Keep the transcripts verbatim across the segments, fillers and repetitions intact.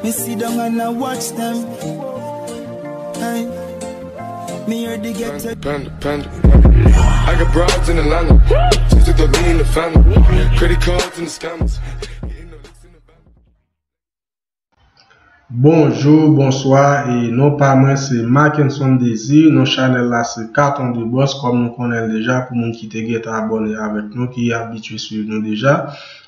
Me sit down and I watch them. Hey, me hear the ghetto. Panda, panda. I got broads in Atlanta. Just took the lean, the family. Credit cards and the scammers. Bonjou, bonswa, e non pa mwen se Mackenson Désir, non chanèl la se Katon de Bòs, kòm nou konnen l deja, pou moun ki te gentan abòne avèk nou, ki abitye swiv nou deja.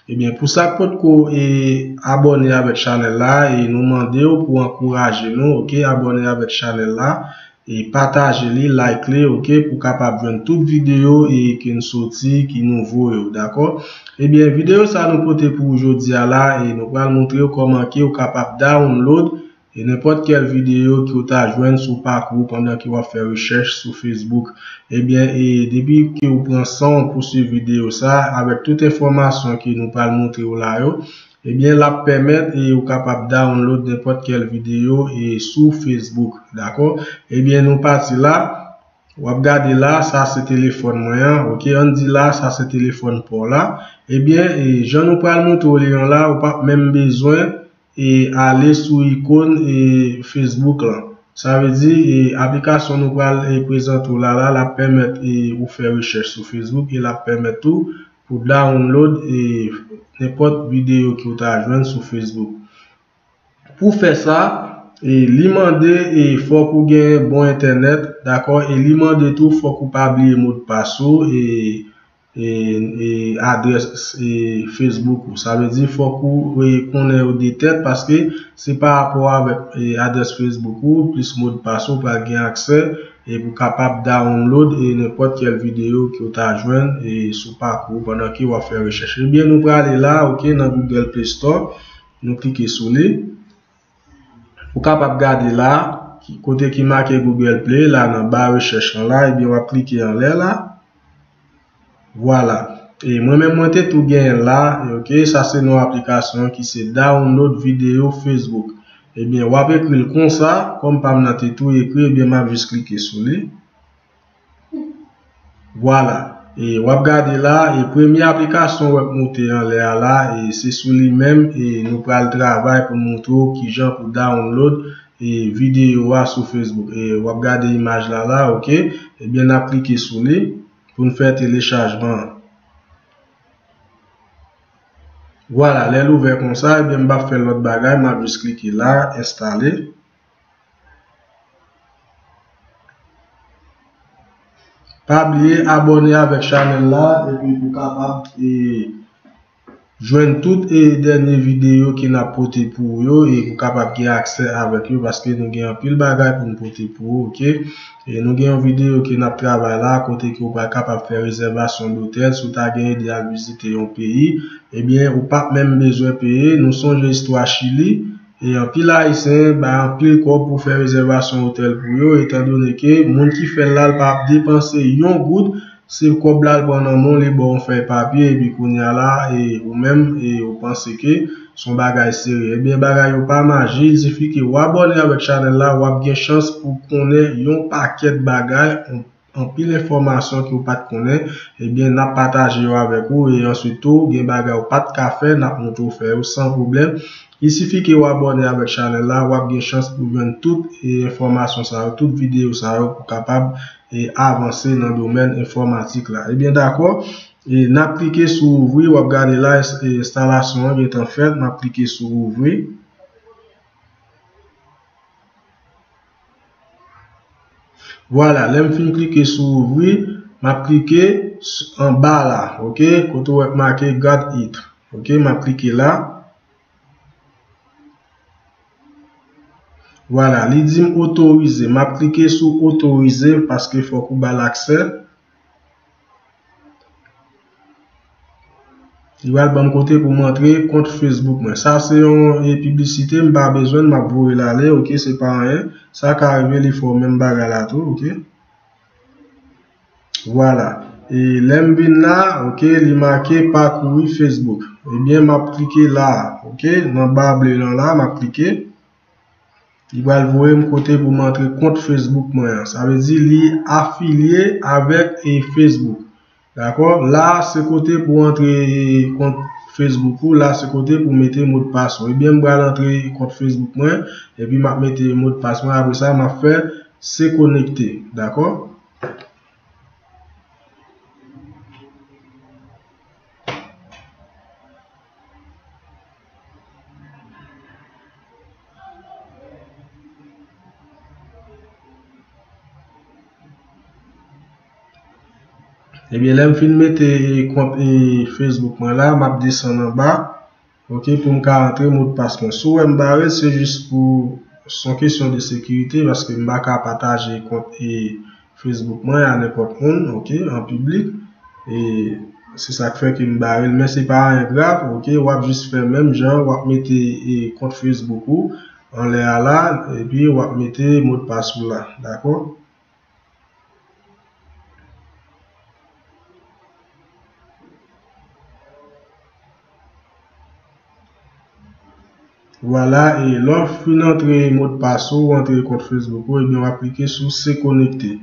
Ebyen, pou sa k potko e abòne avèk chanèl la, e nou mande w pou ankouraje nou, oke, abòne avèk chanèl la, e pataje li, like li, oke, pou kapab jwenn tout videyo e ke n soti, ki nouvo yo, dakò? Ebyen, videyo sa nou pote pou ou jodi a la, e nou pral montre w kòman ke ou kapab download e nenpòt kèl videyo ke w ta jwenn sou pakou w pandan ke w ap fè rechèch sou Facebook. Ebyen, e depi ke w pran san w pou swiv videyo sa, avèk tout enfòmasyon ke nou pral montre w la yo, ebyen, l ap pèmèt e ou kapab download nenpòt kèl videyo e sou Facebook, dakò? Ebyen, nou pati la. W ap gade la, sa se telefòn mwen an, oke? Ann di la, sa se telefòn pa w la. Ebyen, e jan nou pral montre w li an la, ou p ap menm bezwen e ale sou ikòn e Facebook lan. Sa vle di, e aplikasyon nou pral e prezante w la la, l ap pèmèt e ou fè rechèch sou Facebook e l ap pèmèt tou pou download e nenpòt videyo ke w ta jwenn sou Facebook. Pou fè sa, e li mande e fòk ou gen bon entènèt, dakò? E li mande tou fòk ou pa bliye modpas ou e e, e adrès e Facebook ou. Sa vle di fòk ou e konnen yo de tèt paske se pa rapò avèk e adrès Facebook ou plis modpas ou pral gen aksè e pou kapab download e nenpòt kèl videyo ke w ta jwenn e sou pakou w pandan ke w ap fè rechèch. Ebyen, nou prale la, oke, nan Google Play Store, nou klike sou li. Ou kapab gade la, kote ki make Google Play, la nan ba rechèch lan la, ebyen w ap klike anlè la. Vwala. E mwen menm mwen te tou genyen l la, e oke, sa se non aplikasyon an ki se Download Video Facebook. Ebyen, w ap ekri l konsa, kòm pa m nan te tou ekri, ebyen m ap jis klike sou li. Vwala. E w ap gade la, e premye aplikasyon w ap moute anlè a la, e se sou li menm, e nou pral travay pou n montre w kijan pou download e videyo a sou Facebook. E w ap gade imaj la la, oke? Ebyen, n ap klike sou li pou n fè telechajman an. Vwala, lè l ouvè konsa, ebyen, m p ap fè lòt bagay, m ap jis klike la, enstale. Pa bliye abòne avèk chanèl la epi pou kapab e jwenn tout e dènye videyo ke n ap pote pou ou yo e pou kapab gen aksè avèk yo paske nou gen anpil bagay pou n pote pou ou, oke? E nou gen yon videyo ke n ap travay la kote ke ou pral kapab fè rezèvasyon dotèl si w ta gen ide al vizite yon peyi, ebyen ou p ap menm bezwen peye. Nou sonje istwa Chili, E anpil Ayisyen bay anpil kòb pou fè rezèvasyon otèl pou yo, etandone ke moun ki fè l la, l pa ap depanse yon goud, se kòb la l pran nan men w, li ba w yon fèy papye, epi kounye a la, e ou menm, e ou panse ke se yon bagay serye. Ebyen, bagay yo pa maji, il sifi ke w abòne avèk chanèl la, w ap gen chans pou konnen yon pakèt bagay, anpil enfòmasyon ke w pa t konnen, ebyen, n ap pataje yo avèk ou, e answit tou, gen bagay ou pa t ka fè, n ap montre w fè yo san pwoblèm. Il sifi ke w abòne avèk chanèl la, w ap gen chans pou jwenn tout e, enfòmasyon sa yo, tout videyo sa yo pou kapab e, avanse nan domèn enfòmatik la. Ebyen, dakò, e, n ap klike sou ouvri, w ap gade la, ens- e, enstalasyon an gentan fèt, n ap klike sou ouvri. Vwala, lè m fin klike sou ouvri, m ap klike s- anba la, oke, kote w wè k make Got It. Oke, m ap klike la. Vwala, li di m otorize. M ap klike sou otorize paske fòk ou ba l aksè. Li pral ban m kote pou m antre kont Facebook mwen. Sa se yon e, piblisite, m pa bezwen l, m ap voye l ale, oke, se pa anyen. Sa ka rive li fè w menm bagay la tou, oke. Vwala. E lè m vin la, oke, li make pakouri Facebook. Ebyen, m ap klike la, oke, nan ba ble lan la, m ap klike. Li pral voye m kote pou m antre kont Facebook mwen an. Sa vle di li afilye avèk e Facebook. Dakò? La, se kote pou antre e, kont Facebook ou, la se kote pou mete modpas ou. Ebyen, m pral antre kont Facebook mwen, epi m ap mete modpas mwen, apre sa, m ap fè se konekte, dakò? Ebyen, lè m fin mete, e, kont, e, Facebook mwen la, m ap desann anba, ok, pou m ka rantre modpas mwen. Si w wè m bare l, se jis pou, se yon kesyon de sekirite, paske m pa ka pataje kont, e, Facebook mwen a nenpòt moun, ok, an piblik. E se sa k fè ke m bare l, men se pa anyen grav, ok, w ap jis fè menm jan, w ap mete, e, kont Facebook ou anlè a la, epi w ap mete modpas ou la, dakò? Vwala, e lè w fin antre modpas ou, ou antre kont Facebook ou, ebyen, w ap klike sou se konekte.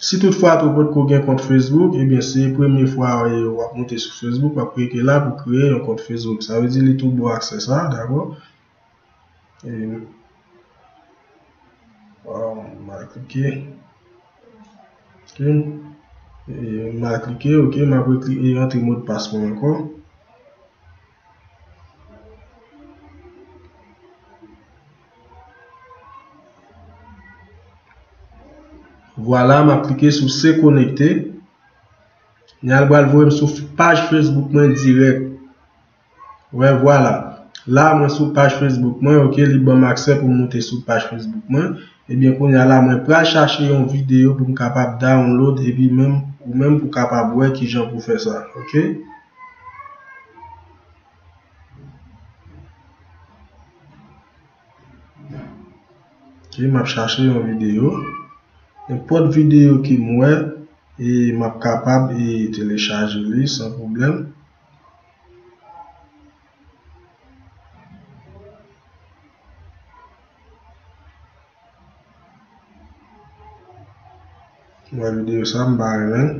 Si toutfwa tou potko gen kont Facebook, ebyen, se premye fwa, e, w ap moute sou Facebook, w ap klike la pou kreye yon kont Facebook. Sa vle di li tou ba w aksè sa, dakò? E, m a klike. Ok. E, m a klike, ok, m ap rekli-, e, antre modpas mwen ankò. Vwala, m ap klike sou se konekte. Kounye a l pral voye m sou paj Facebook mwen dirèk. Wè, vwala. La, mwen sou paj Facebook mwen, ok, li ban m aksè pou m moute sou paj Facebook mwen. Ebyen, kounye a la, mwen pral chache yon videyo pou m kapab download, epi menm, ou menm pou kapab wè kijan pou fè sa, ok? Ok, m ap chache yon videyo. Nenpòt videyo ke m wè, e m ap kapab, e, telechaje li san pwoblèm. M wè videyo sa, m pa renmen l.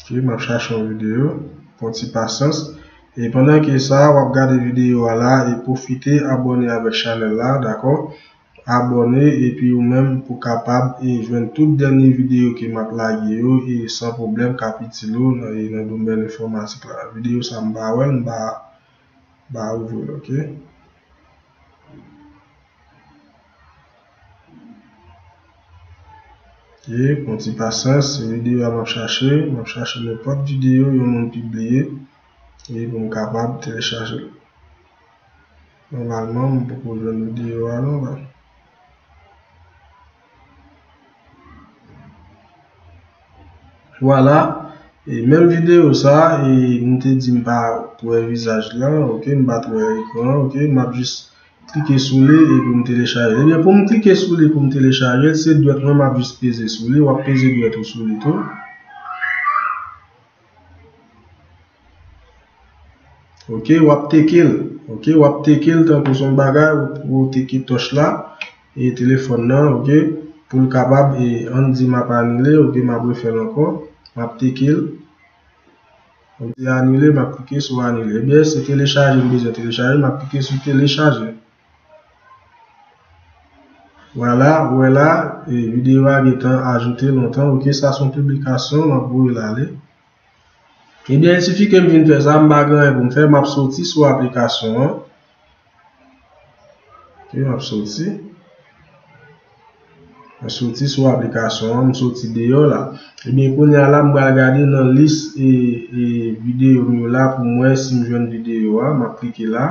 Ok, m ap chache yon videyo. Pran ti pasyans. E pandan ke sa, w ap gade videyo a la e pwofite abòne avèk chanèl la, dakò? Abòne epi ou menm pou kapab e jwenn tout dènye videyo ke m ap lage yo e san pwoblèm k ap itil ou nan, e nan domèn enfòmatik la. Videyo sa m pa wè l, m pa, m pa ouvri l, ok? Ok, pran ti pasyans, se videyo a m ap chache, m ap chache nenpòt videyo yon moun pibliye, e pou m kapab telechaje l. Nòmalman, m poko jwenn videyo a non la. Vwala. E menm videyo sa, e m te di m pa t wè vizaj lan, ok, m pa t wè ekran, ok, m ap jis klike sou li epi m telechaje. Ebyen, pou m klike sou li pou m telechaje l, se dwèt mwen m ap jis peze sou li, w ap peze dwèt ou sou li tou. Ok, w ap teke l. Ok, w ap teke l tankou se yon bagay, ou, ou teke tòch la, e telefòn nan, ok, pou l kapab, e ann di m ap anile, ok, m ap refè l ankò, m ap teke l. Ok, anile, m ap klike sou anile. Ebyen, se telechaje m bezwen telechaje, m ap klike sou telechaje. Vwala, ou wè la, e videyo a gentan ajoute lontan, ok, sa se yon piblikasyon, m ap voye l ale. Ebyen, il sifi ke m vin fè sa, m pa gen anyen pou m fè, m ap soti sou aplikasyon an. Ok, m ap soti. Mwen soti sou aplikasyon an, m soti deyò la. Ebyen, kounye a la, m pral gade nan lis e, e videyo m yo la pou m wè si m jwenn videyo a. M ap klike la.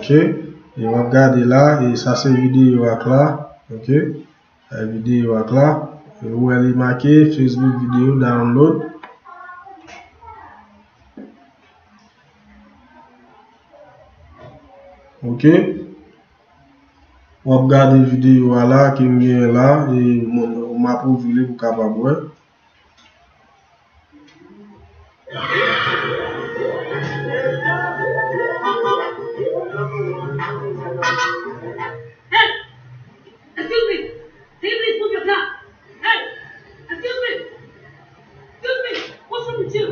Ok. E w ap gade la, e sa se videyo ak la. Ok. E videyo ak la. E ou wè li make Facebook video download. Ok. W ap gade videyo a la ke m genyen la, e m, m ap ouvri li pou w kapab wè. Hey! Excuse me! Can you please move your car? Hey! Excuse me! Excuse me! What's wrong with you?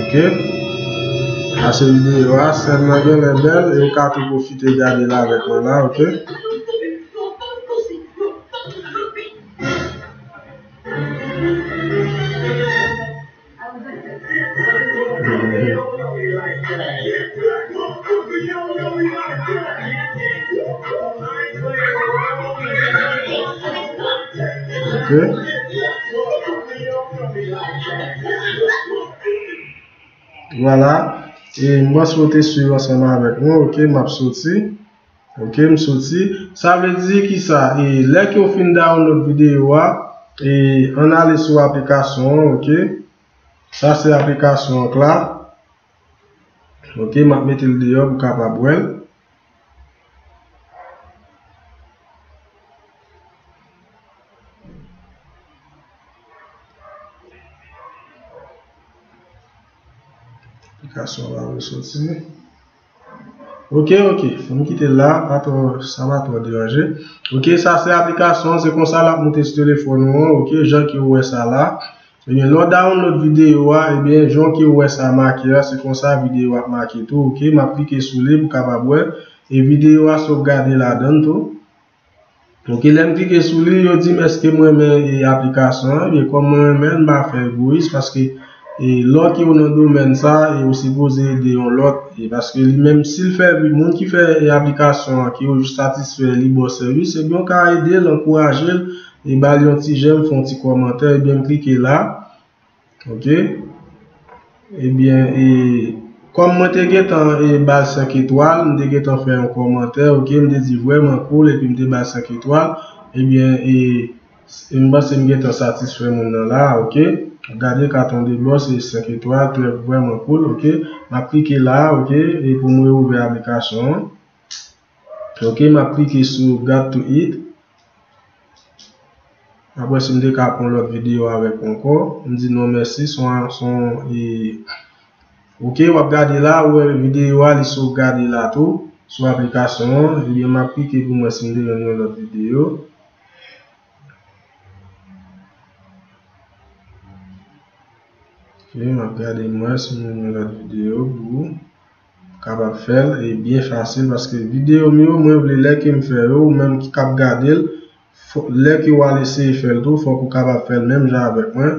Ok. Sa se videyo a, sèn nan genlè bèl, e ou ka tou pwofite gade l avèk mwen la, ok? Ok. Vwala. E m panse w te swiv ansanm avèk mwen, ok, m ap soti. Ok, m soti. Sa vle di ki sa? E lè ke w fin download videyo a, e ann ale sou aplikasyon an, ok? Sa se aplikasyon an k la. Ok, m ap mete l deyò pou w kapab wè l. Aplikasyon an pa vle soti. Ok, ok. Fò m kite l la, pa twò, sa pa twò deranje. Ok, sa se aplikasyon an, se konsa l ap moute sou telefòn ou an, ok, jan ke w wè sa la. Ebyen, lè w download videyo a, ebyen, jan ke w wè sa make a, se konsa videyo a ap make tou, ok? M ap klike sou li pou w kapab wè. E videyo a sovgade ladan l tou. Ok, lè m klike sou li, yo di m èske m renmen, e, aplikasyon an. Ebyen, kòm mwen renmen l, m pa fè egoyis, paske, e, lè ke w nan domèn sa, e, ou sipoze ede yon lòt, e, paske li menm, si l fè, moun ki fè, e, aplikasyon an, ke w satisfè, li ba w sèvis, ebyen, w ka ede l, ankouraje l, e ba l yon ti jèm, fè yon ti kòmantè, ebyen, m klike la. Ok. Ebyen, e, kòm mwen te gentan, e, ba l senk etwal, m te gentan fè yon kòmantè, ok, m te di vrèman cool, epi m te ba l senk etwal, ebyen, e, m panse m gentan satisfè moun nan la, ok. Gade Carton de Boss, e senk etwal, trè vrèman cool, ok. M ap klike la, ok, e pou m reouvè aplikasyon an. Ok, m ap klike sou Got to Eat. Apre si m te ka pran lòt videyo avèk ou ankò, m di non mèsi, se yon, se yon, e, ok, w ap gade la, ou wè videyo a, li sovgade la tou, sou aplikasyon an, ebyen, m ap klike pou m wè si m te jwenn yon lòt videyo. Ok, m ap gade m wè si m jwenn yon lòt videyo pou ou kapab fè l e byen fasil, paske videyo m yo, mwen vle lè ke m fè yo, ou menm ki k ap gade l, fò, lè ke w al eseye fè l tou, fòk ou kapab fè l menm jan avèk mwen.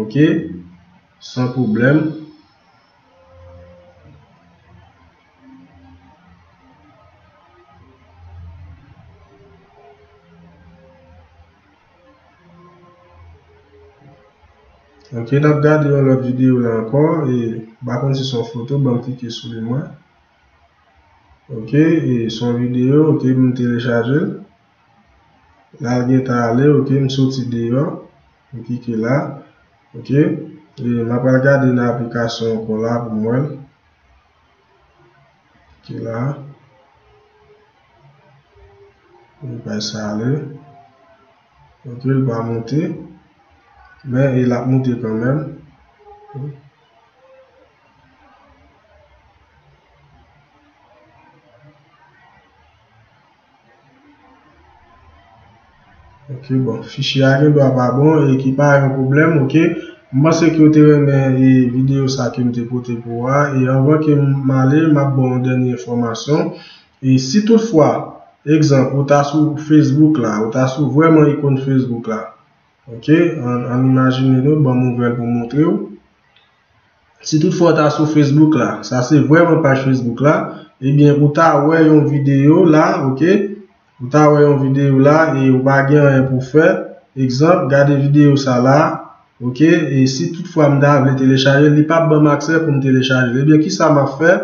Ok? San pwoblèm. Ok, n ap gade yon lòt videyo la ankò. E, m pa konn si se yon foto, ban m klike sou li mwen. Ok, e, se yon videyo, ok, m telechaje l. La l gentan ale, ok, m soti deyò. M klike la. Ok, e, m ap al gade nan aplikasyon ankò la pou m wè l. Ki la. Li pa sa ale. Ok, li pa moute. Men, e, l ap moute kanmenm. Ok, bon, fichye a gen dwa pa bon e ki pa yon pwoblèm, ok. M panse ke w te renmen, e, videyo sa ke m te pote pou ou a. E anvan ke m ale, m ap ba w yon dènye enfòmasyon. E si toutfwa, egzanp, ou ta sou Facebook la, ou ta sou vrèman ikòn Facebook la, ok, ann, ann imajine nou, ban m ouvè l pou m montre w. Si toutfwa w ta sou Facebook la, sa se vrèman paj Facebook la, ebyen, ou ta wè yon videyo la, ok? Ou ta wè yon videyo la e ou pa gen anyen pou fè. Egzanp, gade videyo sa la, ok? E si toutfwa m ta vle telechaje l, li p ap ban m aksè pou m telechaje l. Ebyen, kisa m ap fè?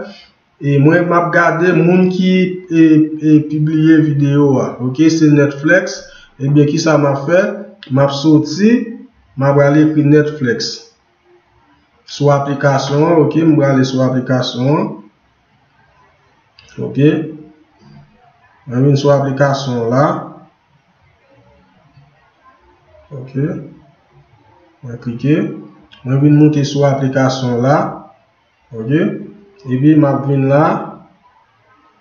E mwen, m ap gade moun ki, e, e, pibliye videyo a, ok? Se Netflix. Ebyen, kisa m ap fè? M ap soti, m ap al ekri Netflix. Sou aplikasyon an, ok, m prale sou aplikasyon an. Ok. Mwen vin sou aplikasyon an la. Ok. Mwen klike. Mwen vin moute sou aplikasyon an la. Ok. Epi m ap vin la,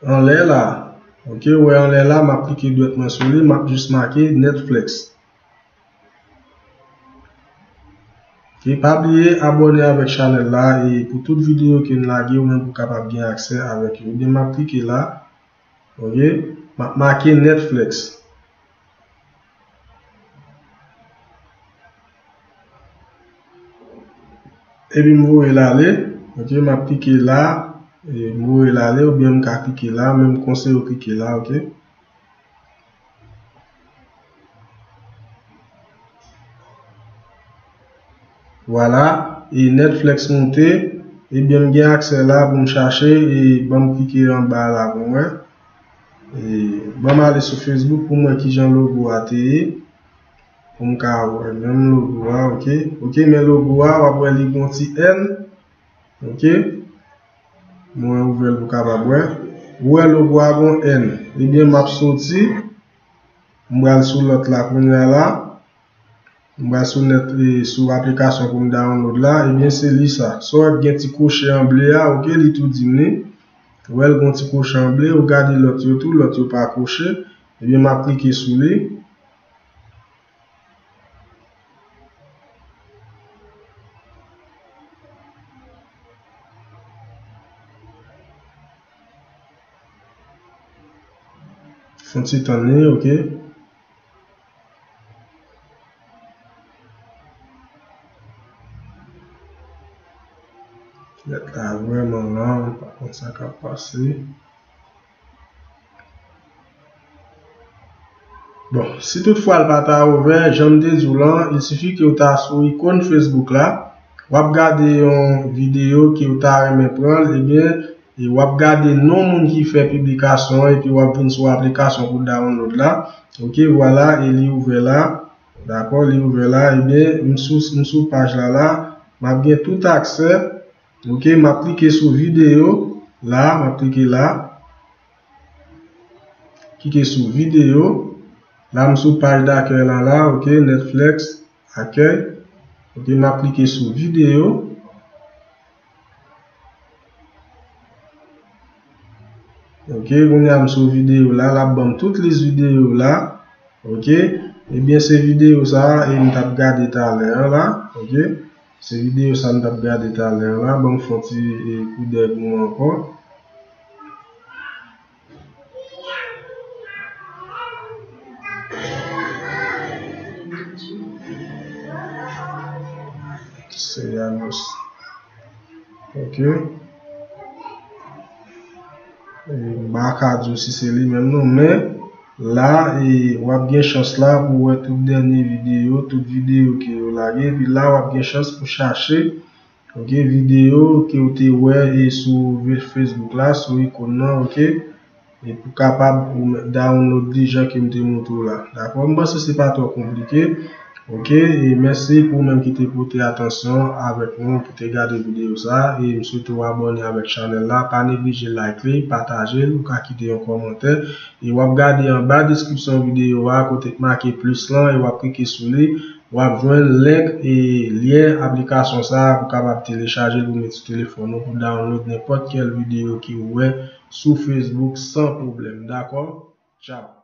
anlè la. Ok, ou wè anlè la, m ap klike dwèt mwen sou li, m ap jis make Netflix. E pa bliye abòne avèk chanèl la e pou tout videyo ke n lage, ou menm pou kapab gen aksè avèk yo. Ebyen, m ap klike la. Ok, m ap make Netflix. Epi m voye l ale. Ok, m ap klike la. E m voye l ale, oubyen m ka klike la, men m konseye w klike la, ok. Vwala, e Netflix moute, ebyen m gen aksè la pou m chache, e ban m klike anba la pou m wè. E ban m ale sou Facebook pou m wè kijan logo a te ye. Pou m ka wè menm logo a, ok. Ok, men logo a, w ap wè li gon ti N. Ok. Mwen ouvè l pou kapab wè. Ou wè logo a gon N. Ebyen, m ap soti. M pral sou lòt la kounye a la. M pral sou nèt, e, sou aplikasyon pou m download la. Ebyen, se li sa. Sa w wè k gen ti kwoche an ble a, ok, li tou di m li. Ou wè l gon ti kwoche an ble, ou gade lòt yo tou, lòt yo pa kwoche. Ebyen, m ap klike sou li. Fon ti tann li, ok. Nèt la vrèman lan, m pa konn sa k ap pase. Bon, si toutfwa l pa ta ouvè, jan m te di w lan, il sifi ke w ta sou ikòn Facebook la, w ap gade yon videyo ke w ta renmen pran l, ebyen, e w ap gade non moun ki fè piblikasyon an, epi w ap vin sou aplikasyon pou download la. Ok, vwala, e li ouvè la. Dakò, li ouvè la. Ebyen, m sou, m sou paj la la, m ap gen tout aksè. Ok, m ap klike sou videyo la, m ap klike la. Klike sou videyo. La, m sou paj dakèy la la, ok, Netflix, akèy. Ok, m ap klike sou videyo. Ok, kounye a m sou videyo la, l ap ban m tout lis videyo la. Ok, ebyen se videyo sa a e m t ap gade talè a la. Ok, se videyo sa a m t ap gade talè a la. Ban m fè yon ti, e, koudèy pou mwen ankò. Seyanos. Ok. E, m pa ka di w si se li menm non, men la, e, w ap gen chans la pou w wè tout dènye videyo, tout videyo ke yo lage, epi la w ap gen chans pou chache, ok, videyo ke w te wè, e, sou ve-, Facebook la, sou ikòn nan, ok. E pou kapab ou download li jan ke m te montre w la. Dakò? M panse se pa twò konplike. Ok? E mèsi pou ou menm ki te pote atansyon avèk nou, pou te gade videyo sa a. E m swete w abòne avèk chanèl la. Pa neglije like li, pataje l, ou ka kite yon kòmantè. E w ap gade anba deskripsyon videyo a, kote k make plis lan, e w ap klike sou li. W ap jwenn link e lyen aplikasyon sa a pou w kapab telechaje l pou w met sou telefòn ou pou download nenpòt kèl videyo ke w wè sou Facebook san pwoblèm. Dakò? Tchao.